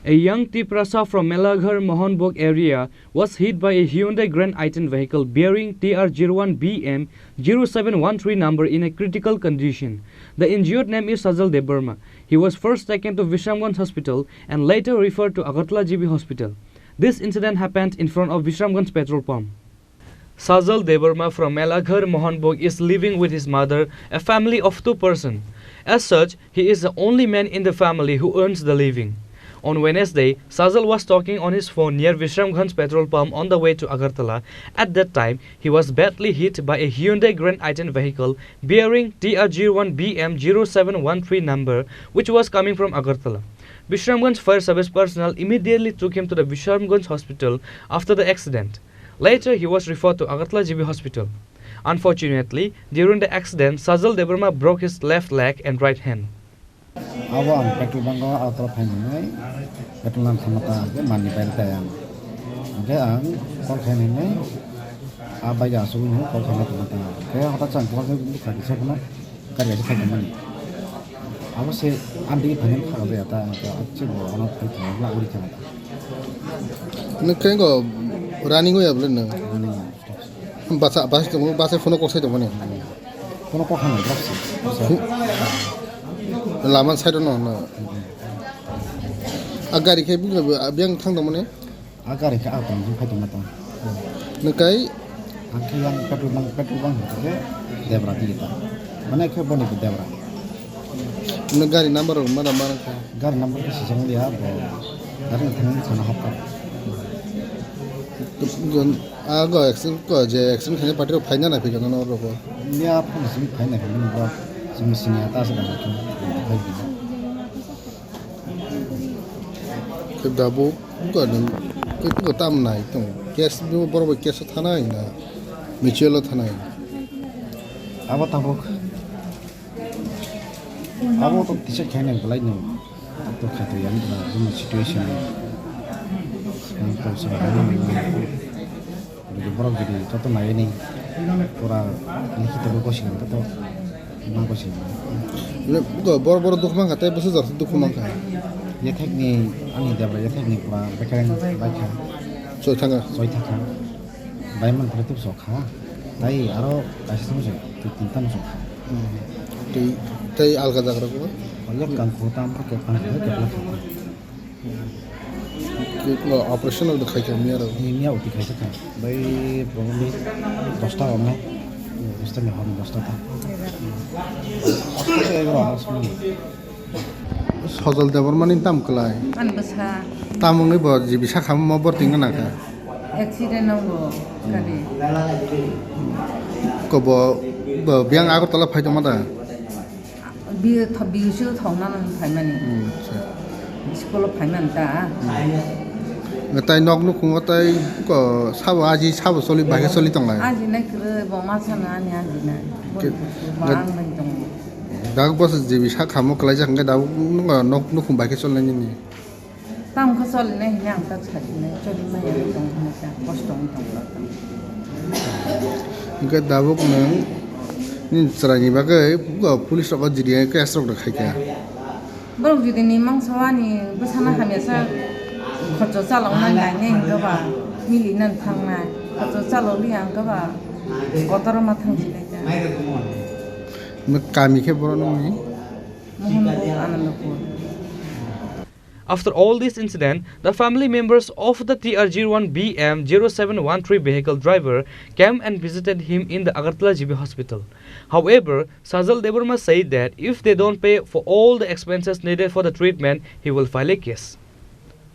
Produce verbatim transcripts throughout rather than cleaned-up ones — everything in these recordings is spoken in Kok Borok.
A young Tiprasa from Melaghar Mohanbog area was hit by a Hyundai Grand i ten vehicle bearing T R zero one B M zero seven one three number in a critical condition. The injured name is Sajal Debbarma. He was first taken to Vishramganj Hospital and later referred to Agartala G B Hospital. This incident happened in front of Vishramganj petrol pump. Sajal Debbarma from Melaghar Mohanbog is living with his mother, a family of two persons. As such, he is the only man in the family who earns the living. On Wednesday, Sajal was talking on his phone near Vishramganj petrol pump on the way to Agartala. At that time, he was badly hit by a Hyundai Grand i ten vehicle bearing T R zero one B M zero seven one three number, which was coming from Agartala. Vishramganj fire service personnel immediately took him to the Vishramganj hospital after the accident. Later, he was referred to Agartala G B Hospital. Unfortunately, during the accident, Sajal Debbarma broke his left leg and right hand. Abo ang petrol bank o Agartala phainai, petrol nang thangma ta hwnkhe manni pai rwkha ang. Hwnkhe ang call khainai, a bai asugwi call khaina thangma ta. Hwnkhe hota chang call khe bwkha kisa phano gari kaisa phaitongmani. Abo se amtwi phainai kha jaya ta, hwnkhe a chwng bo ano phai thangma uri thangma ta. Nwng khe go running o ya bwle nwng? Running o. Basa, basa tongo, basa phone kok sai tongmani. Phone kok hamya bwrap se. Lama side no, no. A gari khe biyang thang tongmani? A gari khe a tong phai tongma tong. Nwng kai? Ang khe yang petrol bank, petrol bank hwnkhe Debra di ta. Mane khe boni Debra. Nwng gari number rok mada ma rwkha? Gari number khe sijak liya bo. Gari thang sana hapkha. Gon, a go accident ko je accident khaina party rok phaina na phikha no roko. Liya phone simi phaina phikha no bro. Simi sini ata sa da phai phikha. Khe da bo ko nwng ko tam nai tong. Case bo boro bo case thanai na. Mutual thanai. Abo tabuk. Abo to tisa khaina belai no. To khato yang da, jemon situation. Ang to sa. Jodi borok jodi joto nai ni pura likhi to gosi nang to ma gosi nang. Le, go bor bor dukhu mankha, tei bwswk jora dukhu mankha. Yathek ni ani Debra yathek ni pura bekereng bai kha. Choi thanga. Choi thakha. Bai man pura tuk sok kha. Tai aro kaisa tong se, twi tin tam sok kha. Hmm. Tei, tei alga jaga rok bo? Yak kang khu tam ke kang khu ke pla kha. Ke pla operation rok khai kha miya rok. Ni miya uti khai kha. Bai probably dosta ome. Dosta ni hor dosta ta. Dosta ego awas mo. Sojol Debbarmani tam kwlai? Ani bwsa. Tam wngwi bo G B sakha mo borti wngna kha? Accident o bo kani. Ko bo, bo biyang Agartala phai tongma da? Bi, tho-, bisu thongna nang phaimani. Hmm, acha. School o phaimani ta. Hmm. Tai nok nukhungo tai ko sabo aji sabo soli, bahai soli tonglai? Aji nai kwrwi, bo ma sana ani aji nai. Ke-, Bo ang nai tongo. Dak bwswk G B sak kamo kwlaijak hwnkhe dak nwng nok nukhung bai khe choli nai nini. Tamo khe choli nai hwnwi ang tak sai nai, choli maya wng tong hwnwi ta, kosto wng tong. Hwnkhe tabuk nwng nini chwraini bagwi police rok o G D I case rok rw khaikha. Borok jodi ni mangsa o ani bwsano hamya sa khorcho chalok nai nai hwnkhe ba mili nani thang nai, khorcho chalok liya hwnkhe ba kotor ma thang si nai ta. Kami khe borok nokni? Mohanpur, Anandapur. After all this incident, the family members of the T R zero one B M zero seven one three vehicle driver came and visited him in the Agartala G B hospital. However, Sajal Debbarma said that if they don't pay for all the expenses needed for the treatment, he will file a case.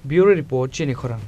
Bureau report, Chini Khorang.